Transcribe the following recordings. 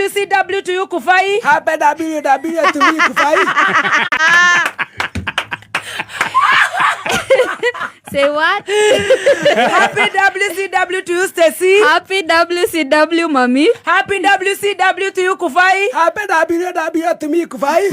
WCW to you, Kufai. Happy WW to me, Kufai. Say what? Happy WCW to you, Stacy. Happy WCW, mami. Happy WCW to you, Kufai. Happy WW to me, Kufai.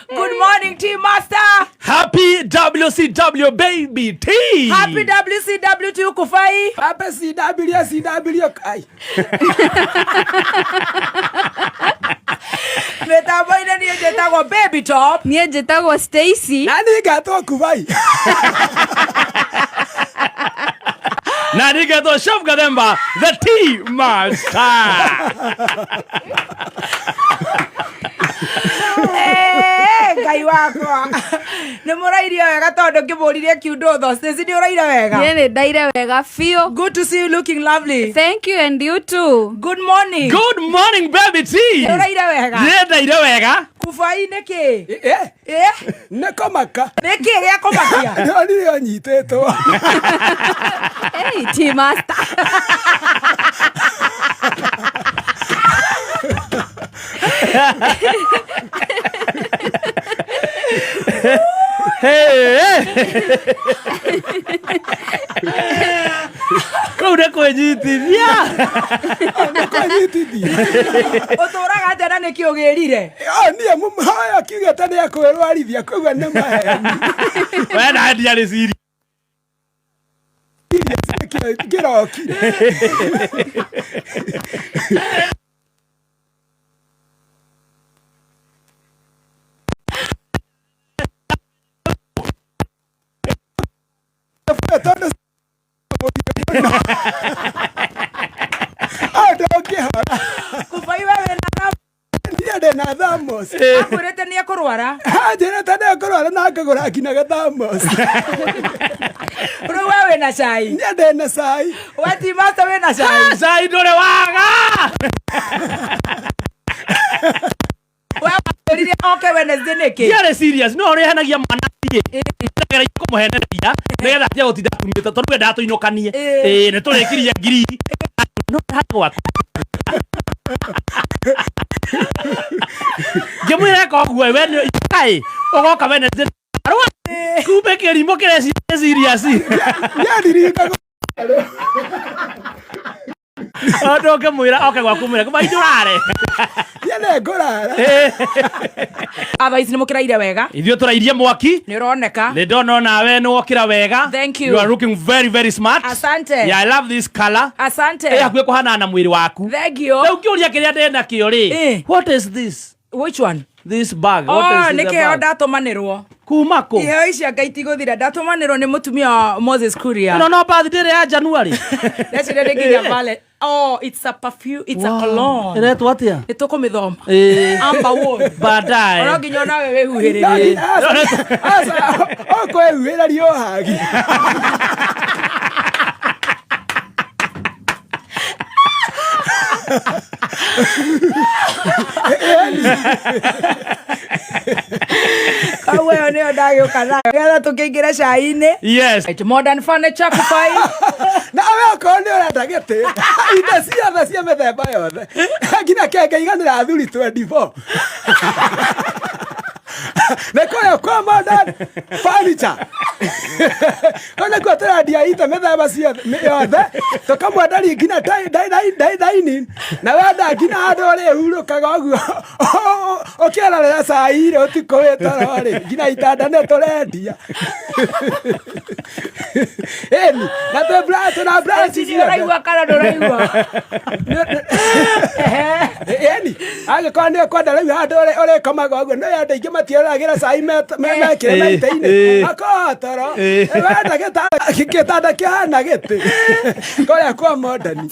Good morning, Team Master. Happy WCW baby T. Happy WCW to you, Kufai. Happy CW CW. Ai. Mĩtambo-inĩ niĩ njĩtagwo Baby Top. Niĩ njĩtagwo Stacy. Na niĩ ngetwo Kufai. Na nigetwo Chef Gathemba the T Master. Eh, Ngai wakwa nĩ mũrairie wega tondũ ngĩmũririe kiundũtho. Stacy, nĩ ũraire wega? Niĩ nĩ ndaire wega biũ. Good to see you looking lovely. Thank you and you too. Good morning. Good morning, baby T. Nĩ ũraire wega? Niĩ ndaire wega. Kufai nĩ kĩ? Eh, Eh, nĩ kũmaka. Nĩ kĩ gĩa kũmakia? Ndonire ũnyitĩtwo. Hey, Team Master. Hey, hey. Kũu nĩ kwĩnyitithia. Nĩ kwĩnyitithia. Ũtũraga atĩa na nĩkĩ ũgĩrire? O niĩ mũhaya kiugĩte nĩ ekwĩrwarithia koguo nĩ maheni. We na ndiarĩ serious. Kĩrokire. Tondũ ndũngĩhora. Kufai, we wĩna Niĩ ndĩ na thamos. Akwĩrĩte nĩ ekũrwara? Anjĩrĩte nĩ ekũrwara na ngagũra nginya gathamos. Rĩu we wĩna cai? Niĩ ndĩ na cai. We Team Master wĩna cai? Cai ndũrĩ waga. We wamwĩrire oke Wednesday nĩkĩ? Ndiarĩ serious, no ũrĩhenagia mwana thiĩ. Ndageragia kũmũhenereria nĩgetha atige gũtinda atumĩte tondũ we ndatũinũkanie. Ĩĩ nĩ tũrĩkirie ngiri. No harĩ gwaku. Ngĩmwĩra eka ũguo we nĩ kaĩ ũgoka Wednesday. Arũa kumbe kĩrimũ kĩreciria serious. Niĩ ndirikaga. Tondũ ũngĩmwĩra oke gwaku mwĩre kuma indũrare. Niĩ nĩ ngũrara. Otherwise nĩ mũkĩraire wega? Ithuĩ tũrairie mwaki. Nĩ ũroneka. Nĩ ndona onawe nĩ wokĩra wega. Thank you. You are looking very very smart. Asante. Yeah, I love this color. Asante. Ĩ hakuhĩ kũhanana na mwĩrĩ waku. Thank you. Rĩu kĩũria kĩrĩa ndĩ nakĩo rĩ. What is this? Which one? This bag. What Oh, is nĩ this kĩheo bag? ndatũmanĩrwo. Kuma kũ? Iheo ici anga itigũthira. Ndatũmanĩrwo nĩ mũtumia wa Moses Kuria. Ĩno no birthday ĩrĩa ya January. Ndeciria nĩ nginya vale. Oh, it's a perfume, it's a cologne. Ĩretwo atĩa? Nĩ tũkũmĩthoma. Ĩĩ. Amber Wood. Baadaye. Ona nginya onawe wĩhuhĩrĩrie. Okwĩhuhĩra riũhagi. Koguo ĩyo nĩyo ndagĩũka nayo nĩgetha tũkĩingĩre cai-inĩ. Yes. Right, Modern Furniture, Kufai. Nawe okorwo nĩ ũrenda gĩtĩ, indo ciothe cia mĩthemba yothe, nginya kenge iganĩra athuri 24, nĩ kũrĩa kwa Modern Furniture. Kũu nĩkuo tũrendia itĩ mĩthemba ciothe yothe, tũkamwenderia nginya dining, na wenda nginya handũ ũrĩhurũkaga ũguo ũkĩrorera cai rĩ ũtukũ wĩ toro rĩ, nginya itanda nĩ tũrendia. Ĩni, na twĩ twĩna branch Nĩ ciothe. ũraigua kana ndũraigua? Ĩni, angĩkorwo nĩ ũkwenda rĩu handũ ũrĩkomaga ũguo, nĩ andũ aingĩ matieroragĩra cai mekĩre maitĩ-inĩ, makoha toro. Wenda gĩtanda kĩhana gĩtĩ, kũrĩa kwa Modern.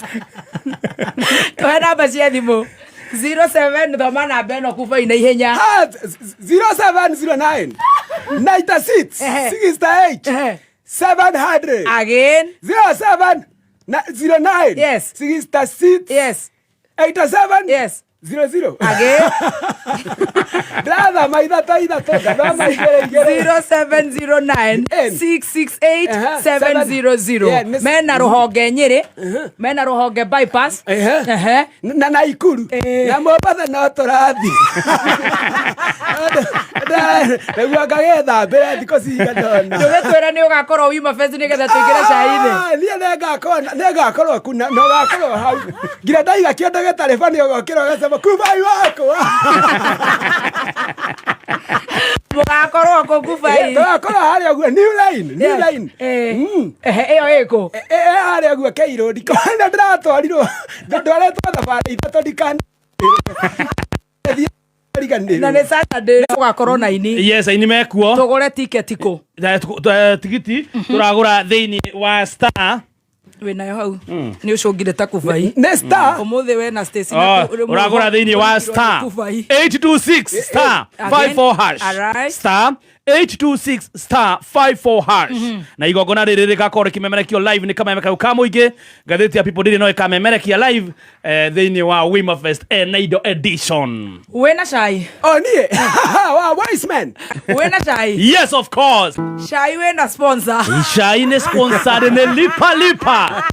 Tũhe namba cia thimũ. 07, thoma namba ĩno Kufai na ihenya. Ah, 0709 96 68 700. Again. 07 09 Yes. 66 Yes. 87 Yes. 00. Agĩ. Ndĩrathama ithatũ ithatũ, ngathama igĩrĩ igĩrĩ. 0709 N. 668 Aha, 700. Yeah, Mena rũhonge Nyĩrĩ, mena rũhonge bypass. Ehe. Ehe. Na Naikuru na Mombatha no tũrathiĩ. Nĩguo ngagethambĩre thikũ cigana ũna. Ndũgĩtwĩre nĩ ũgakorwo wima fest nĩgetha tũingĩre cai-inĩ. Ah, niĩ nĩngakorwo ku na ũgakorwo hau nginya ndaiga kĩondo gĩtarĩ bani ũgokĩra ũgacema kubai wakwa. Mũgakorwo kũ Kubai? Tũgakorwo harĩa ũguo new line, new line. Ehe, ĩyo ĩkũ? Harĩa ũguo K Road kona ndĩratwarirwo, ndwaretwo thabarĩ ithatũ ndikana Na nĩ Saturday tũgakorwo na ini. Yes, aini mekuo. Tũgũre tiketi kũ? Tigiti tũragũra thĩinĩ wa Star. Wĩnayo hau. Nĩ ũcũngire ta Kubai. Nĩ Star. Ũmũthĩ we na Stacy. Oh, ũragũra thĩinĩ wa star 826 star 54 hash. Alright. Star 826 star 54 hash. Na igongona rĩrĩ rĩgakorwo rĩkĩmemerekio live nĩ kameme kau ka mũingĩ. Ngathĩti ya People Daily no ĩkamemerekia live thĩinĩ wa Wima Fest Enaido edition. Wĩna cai? Oh, niĩ wa wise man. Wĩna cai? Yes, of course. Cai wĩna sponsor. Cai nĩ sponsored nĩ Lipa Lipa.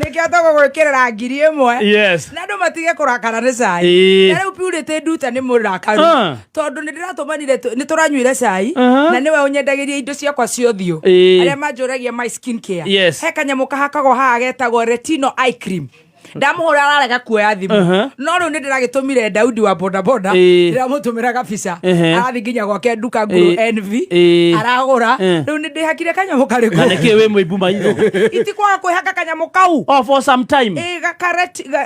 Nĩkĩo tũgũgwĩkĩrĩra 1000. Yes. Na andũ matige kũrakara nĩ cai. Ĩĩ. Na rĩu Purity Nduta nĩ mũrakaru. Tondũ nĩ ndĩratũmanire nĩ tũranyuire cai na nĩwe ũnyendagĩria indo ciakwa cia ũthiũ. Arĩa manjũragia my skin care. Yes. He kanyamũ kahakagwo haha getagwo Retino eye cream. Ndamũhũra ararega kuoya thimũ. No rĩu nĩ ndĩragĩtũmire Daudi wa bodaboda. Ndĩramũtũmĩra gabica. Arathiĩ nginya gwake nduka ngũrũ Envy. Aragũra. Rĩu nĩ ndĩhakire kanyamũ karĩkũ. Na nĩkĩ wĩ mũimbu maitho? Itikwaga kwĩhaka kanyamũ kau. Oh, for some time. Ĩ,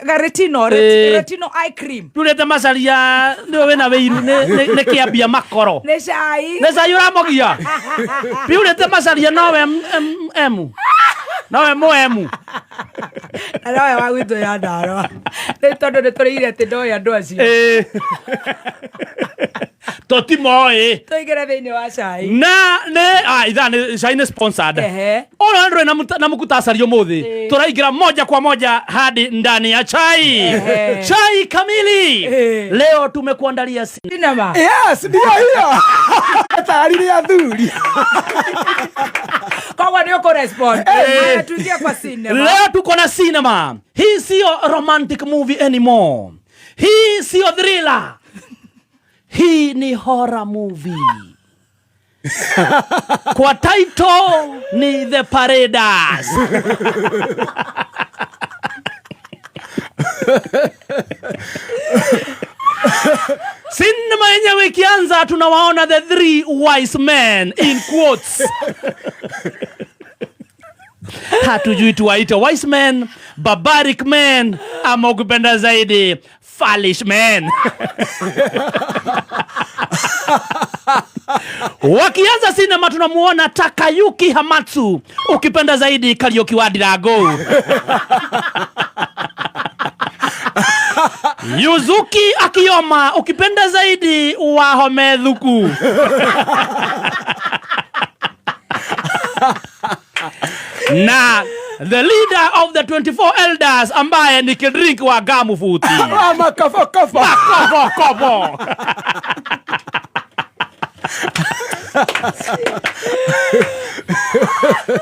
ga retino, retino eye cream. Turete macaria nĩwe wĩna wĩiru nĩ kĩambia makoro. Nĩ cai. Nĩ cai ũramogia. Piurĩte macaria nowe M. Nowe mũemu. Na nowe wa gwitũ ya ndarwa. Nĩ tondũ nĩ tũrĩire atĩ ndoĩ andũ acio. Tũtimoĩ. Tũingĩre thĩinĩ wa cai. Na nĩ ithaa nĩ cai nĩ sponsored. Ona ndũrĩ na mũkutasari ũmũthĩ. Tũraingĩra moja kwa moja hadi ndani ya chai. Chai kamili. Leo tumekuandalia sinema. Yes, ndio hiyo. Tayari athuri. Koguo nĩ ũkũrespond. Haya, tuingie kwa cinema. Leo tuko na cinema. Hii sio romantic movie anymore. Hii sio thriller. Hii ni horror movie. Kwa title ni The Paraders. Sinema yenyewe ikianza tunawaona the three wise men in quotes. Hatujui tuwaite wise men, barbaric men, ama ukipenda zaidi foolish men. Wakianza sinema tunamuona Takayuki Hamatsu, ukipenda zaidi Kariuki wa Ndirango. Yuzuki Akiyoma, ukipenda zaidi Wahome Thuku. Na the leader of the 24 elders ambaye ni Kidrink wa Gamufuti. Makofo kofo. Makofo kofo.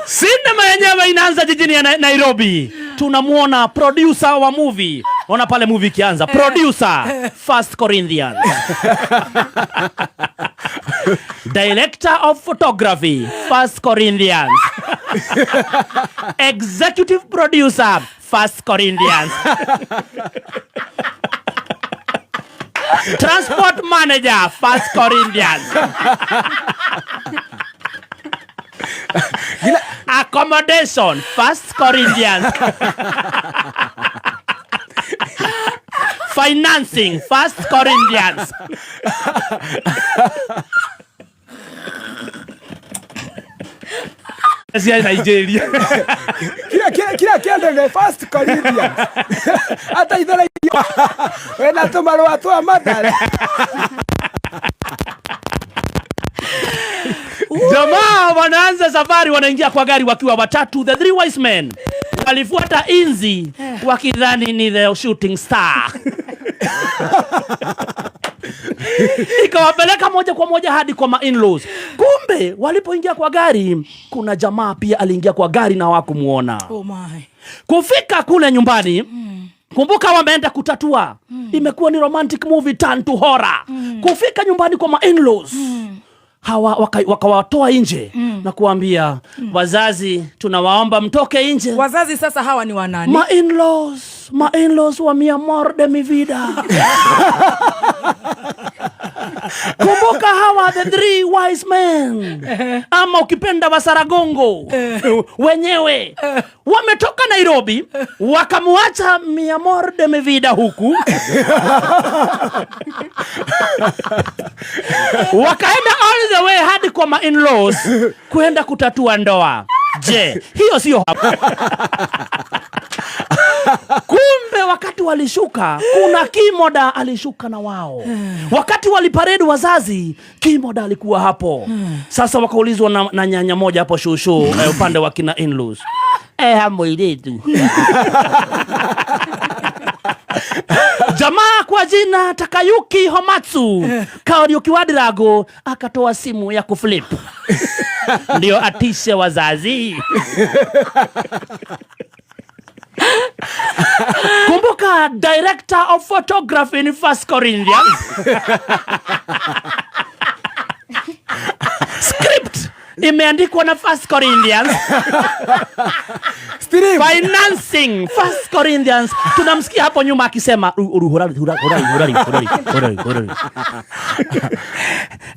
Sinema yenyewe inaanza jijini ya Nairobi. Tunamuona producer wa movie. Ona pale movie ikianza. Producer First Corinthians. Director of photography First Corinthians. Executive producer First Corinthians. Transport manager First Corinthians. Accommodation First Corinthians. Financing First Corinthians. Cia Nigeria. Kila kĩndũ nĩ First Corinthians. Ateithĩrĩirio wĩna tũmarũa twa Mathare. Jamaa wanaanza safari, wanaingia kwa gari wakiwa watatu, the three wise men. Walifuata inzi wakidhani ni the shooting star. Ikawapeleka moja kwa moja hadi kwa ma-in-laws. Kumbe walipoingia kwa gari, kuna jamaa pia aliingia kwa gari na hawakumuona. Oh my. Kufika kule nyumbani, kumbuka wameenda kutatua. Imekuwa ni romantic movie turn to horror. Kufika nyumbani kwa ma-in-laws, hawa wakawatoa nje na kuambia wazazi, tunawaomba mtoke nje. Wazazi sasa hawa ni wanani? Ma-in-laws wa mi amor de mi vida. Kumbuka hawa the three wise men, ama ukipenda Wasaragongo wenyewe wametoka Nairobi wakamwacha mi amor de mi vida huku wakaenda all the way hadi kwa ma-in-laws kuenda kutatua ndoa. Je, hiyo sio? Kumbe wakati walishuka, kuna Kimoda alishuka na wao. Wakati waliparedi wazazi, Kimoda alikuwa hapo. Sasa wakaulizwa na nyanya moja hapo shushu, upande wa kina in-laws. Hamoiletu. Jamaa kwa jina Takayuki Homatsu Kariuki wa Ndirago akatoa simu ya kuflip ndio atishe wazazi. Kumbuka director of photography in First Corinthians. Script imeandikwa na First Corinthians. Stream. Financing First Corinthians. Tunamsikia hapo nyuma akisema, hurari, hurari, hurari, hurari, hurari, hurari.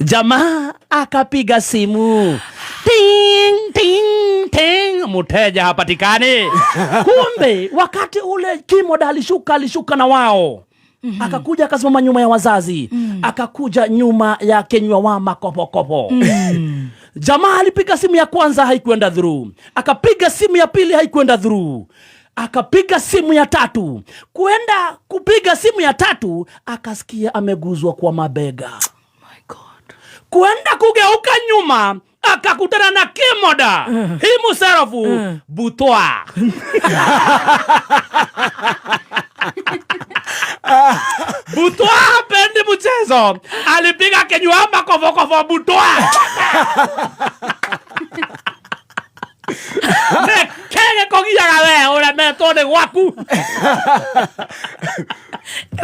Jamaa akapiga simu. Ting, ting, ting. Mteja hapatikani. Kumbe wakati ule Kimoda alishuka na wao. Akakuja akasimama nyuma ya wazazi. Akakuja nyuma ya Kenywa wa makopokopo. Jamaa alipiga simu ya kwanza haikuenda through. Akapiga simu ya pili haikuenda through. Akapiga simu ya tatu. Kuenda kupiga simu ya tatu akasikia ameguzwa kwa mabega. My God. Kuenda kugeuka nyuma akakutana na Kimoda. Himself Butwa. Butwa hapendi mchezo. Alipiga Kenywa makofokofu Butwa. Kege kogiaga we uremetwo ni gwaku.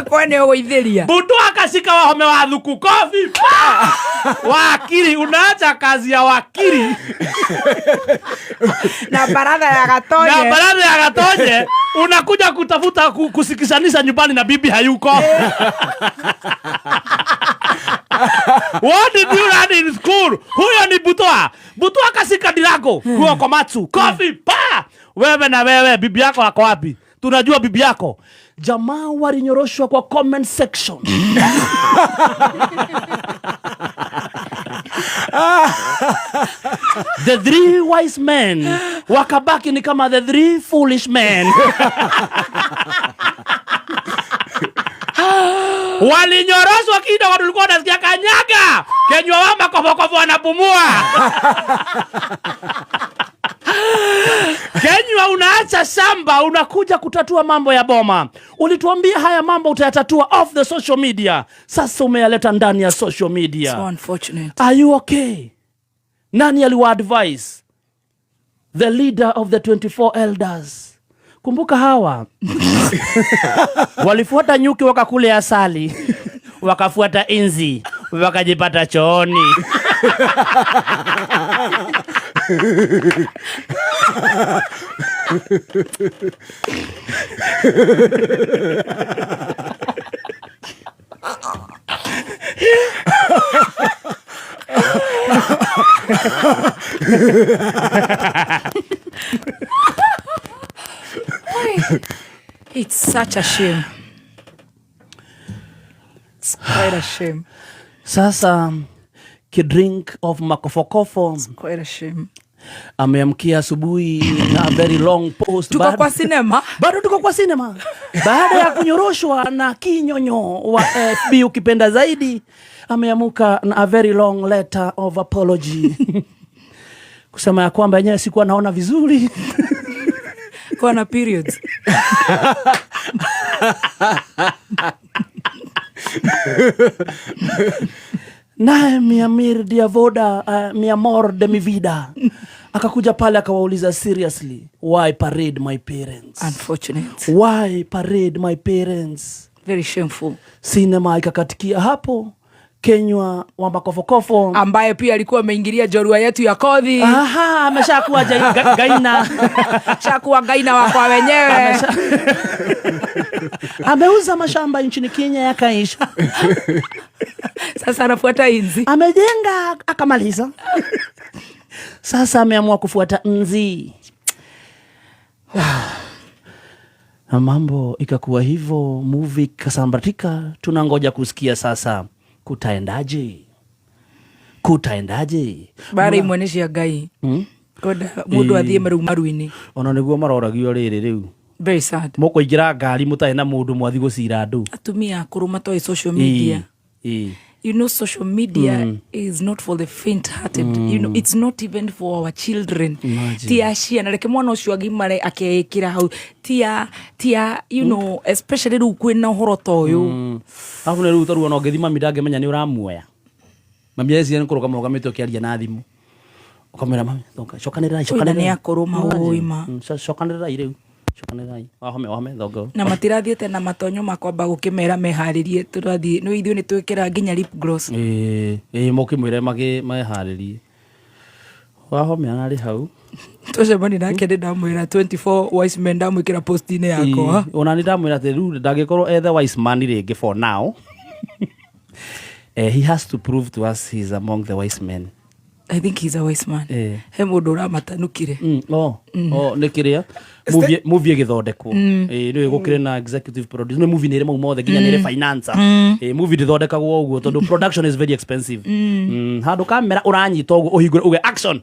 Kwani ugoithiria. Butwa akashika wahome wa thuku kofi. Wakili, unaacha kazi ya wakili. Na baradha ya Gatonye. Na baradha ya Gatonye unakuja kutafuta kusikishanisha nyumbani na bibi hayuko. What did you learn in school? Huyo ni Butwa. Butwa akashika Ndirago. Huyo Komatsu. Kofi pa. Wewe na wewe bibi yako ako wapi? Tunajua bibi yako. Jamaa walinyoroshwa kwa comment section. The three wise men wakabaki ni kama the three foolish men. Walinyoroshwa kidogo, tulikuwa tunasikia kanyaga. Kenywa wa makofokofu anapumua. Kenywa unaacha shamba unakuja kutatua mambo ya boma. Ulituambia haya mambo utayatatua off the social media. Sasa umeyaleta ndani ya social media. So unfortunate. Are you okay? Nani aliwa advise? The leader of the 24 elders. Kumbuka hawa walifuata nyuki wakakule asali, wakafuata inzi wakajipata chooni. It's such a shame. It's quite a shame. Sasa kidrink of makofokofo. It's quite a shame. Ameamkia asubuhi na very long post. Tuko kwa cinema. Bado tuko kwa cinema. Baada ya kunyoroshwa na kinyonyo wa FB ukipenda zaidi, ameamuka na a very long letter of apology. Kusema ya kwamba yenyewe sikuwa naona vizuri. Kwa na periods. Naye Miamir Diavoda, Miamor de mi vida akakuja pale akawauliza, seriously, why parade my parents? Unfortunate. Why parade my parents? Very shameful. Sinema ikakatikia hapo. Kenywa wa makofokofo Ambaye pia alikuwa ameingilia jorua yetu ya kodhi. Aha, ameshakuwa gaina. Shakuwa gaina wakwa wenyewe. Ameuza mashamba nchini Kenya yakaisha. Sasa anafuata inzi. Amejenga akamaliza. Sasa ameamua kufuata nzi. Na mambo ikakuwa hivyo, movie ikasambaratika. Tunangoja kusikia sasa kutaendaje, kutaendaje. Bara imwe nĩ cia Ngai. Kwenda mũndũ athiĩ maru maru-inĩ. Ona nĩguo maroragio rĩrĩ rĩu. Very sad. Mũkũingĩra ngari mũtarĩ na mũndũ mwathi gũcira andũ. Atumia akũrũ matoĩ social media. You know, social media is not for the faint hearted. You know, it's not even for our children. Imagine. Ti a ciana, reke mwana ũcio agimare akeĩkĩra hau. Ti a you know, especially rĩu kwĩna ũhoro ta ũyũ. Arabu nĩ rĩu tarĩu ona ũngĩthi mami ndangĩmenya nĩ ũramuoya. Mami eciria nĩ kũrũgama ũrũgamĩte ũkĩaria na thimũ. Ũkamwĩra mami, thonga, cokanĩrĩrai, Oina cokanĩrĩrai. nĩ akũrũ maũĩ ma. Cokanĩrĩrai rĩu. Cokanĩrĩrai. Wahome, wahome, thonga. Na matirathiĩte na matonyo makwamba gũkĩmera meharĩrie tũrathiĩ nĩ ithuĩ nĩ twĩkĩra nginya lip gloss. Ĩĩ, ĩĩ, mũkĩmwĩre meharĩrie. Wahome ararĩ hau. Twacemania nake nĩ ndamwĩra 24 wise men ndamwĩkĩra post-inĩ yakwa. Ĩĩ, ona nĩ ndamwĩra atĩ rĩu ndangĩkorwo ethe wise man rĩngĩ for now. He has to prove to us he is among the wise men. I think he's a wise man. He mũndũ ũramatanukire. Oh, oh, nĩ kĩrĩa movie ĩgĩthondekwo. Ĩĩ, nĩ gũkĩrĩ na executive producer. Nĩ movie nĩ ĩrĩ mau mothe nginya nĩ ĩrĩ financer. Ĩĩ, movie ndĩthondekagwo ũguo tondũ production is very expensive. Handũ kamera ũranyita ũguo ũhingũre uge action.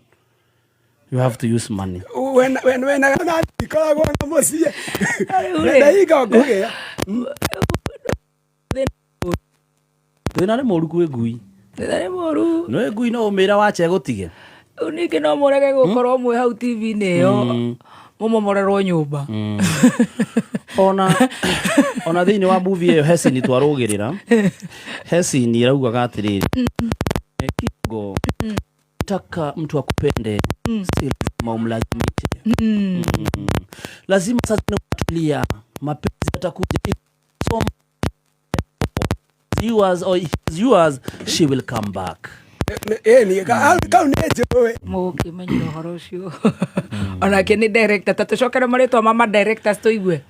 You have to use money. Wena wena wena na ikoragwo na mũciĩ. Rĩu rĩ. Ndahinga ngũgĩa. Thĩna nĩ mũru kwĩ ngui. Thĩna nĩ mũru. Nĩ ngui no ũmĩre wache gũtige. Rĩu ningĩ no mũrege gũkorwo mwĩ hau TV-inĩ ĩyo mũmomorerwo nyũmba. Ona thĩinĩ wa movie ĩyo hecini twarũgĩrĩra hecini ĩraugaga atĩrĩrĩ, kingo taka mtu akupende si lazima umlazimishe. Lazima sasa ni watulia, mapenzi yatakuja. So yours or he's yours, she will come back. Ĩni kau nĩ njũĩ. Mũgũkĩmenyera ũhoro ũcio. Onake nĩ director, ta tũcokere marĩtwa ma directors tũigue.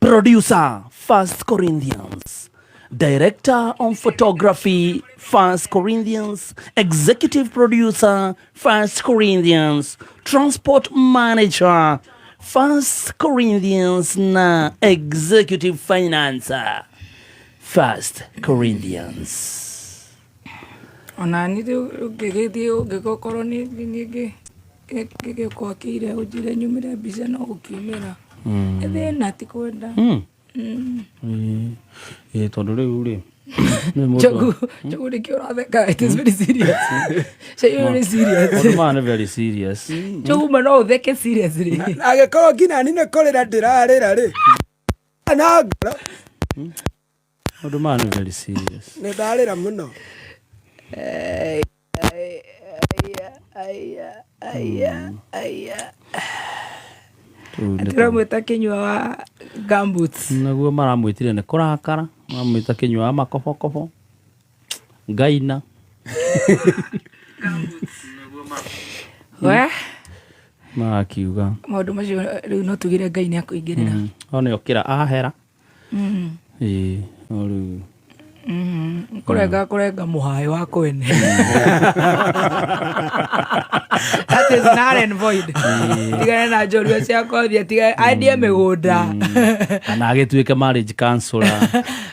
Producer, First Corinthians. Director on photography, First Corinthians. Executive producer, First Corinthians. Transport manager, First Corinthians. Na executive financer, First Corinthians. Ona niĩ rĩu ũngĩgĩthiĩ ũngĩgũkorwo nĩ ningĩ gĩgũkwakĩire ũnjĩre nyumĩre mbica no gũkiumĩra. Thĩna ti kwenda. Ĩĩ, tondũ rĩu rĩ nĩ mũndũ- Njogu, Njogu nĩkĩo ũratheka. It is very serious. Cai ũyũ nĩ serious. Maũndũ maya nĩ very serious. Njogu ma no ũtheke seriously. Angĩkorwo nginya ni nĩ kũrĩra ndĩrarĩra rĩ. Na ngoro Maũndũ maya nĩ very serious. nĩ ndarĩra mũno. Aya. Rĩu nĩ Tũramwĩta kĩnyua wa gumboots. Naguo maramwĩtire nĩ kũrakara, maramwĩta kĩnyua wa makobokobo ngaina. We, Marakiuga maũndũ macio rĩu no tugire Ngai nĩ akũingĩrĩra. O nĩ okĩra ahera. Ĩĩ, no rĩu Kũrenga mũhaĩ wa kwene. That is null and void. Tigana na njorua cia kothia, tigana endie mĩgũnda. Kana agĩtuĩke marriage counselor.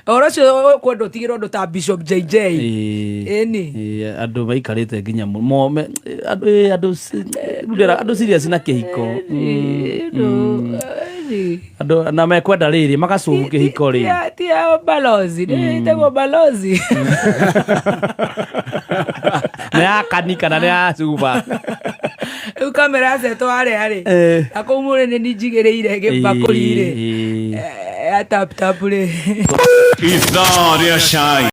Ũhoro ũcio ũkwenda ũtigĩrwo ũndũ ta Bishop JJ. Ĩĩ. Ĩni. Ĩĩ, andũ maikarĩte nginya andũ ĩĩ, andũ rĩu andũ serious na kĩhiko. Andũ na mekwenda rĩrĩ magacũbu kĩhiko rĩ. Ti ya balozi, ĩtagwo balozi. Nĩ ya kani kana nĩ ya cuba? Rĩu kamera yacetwo harĩa rĩ, na kũu mũrĩ nĩ njigĩrĩire gĩbakũri rĩ. Ya tap tap rĩ. Ithaa rĩa cai.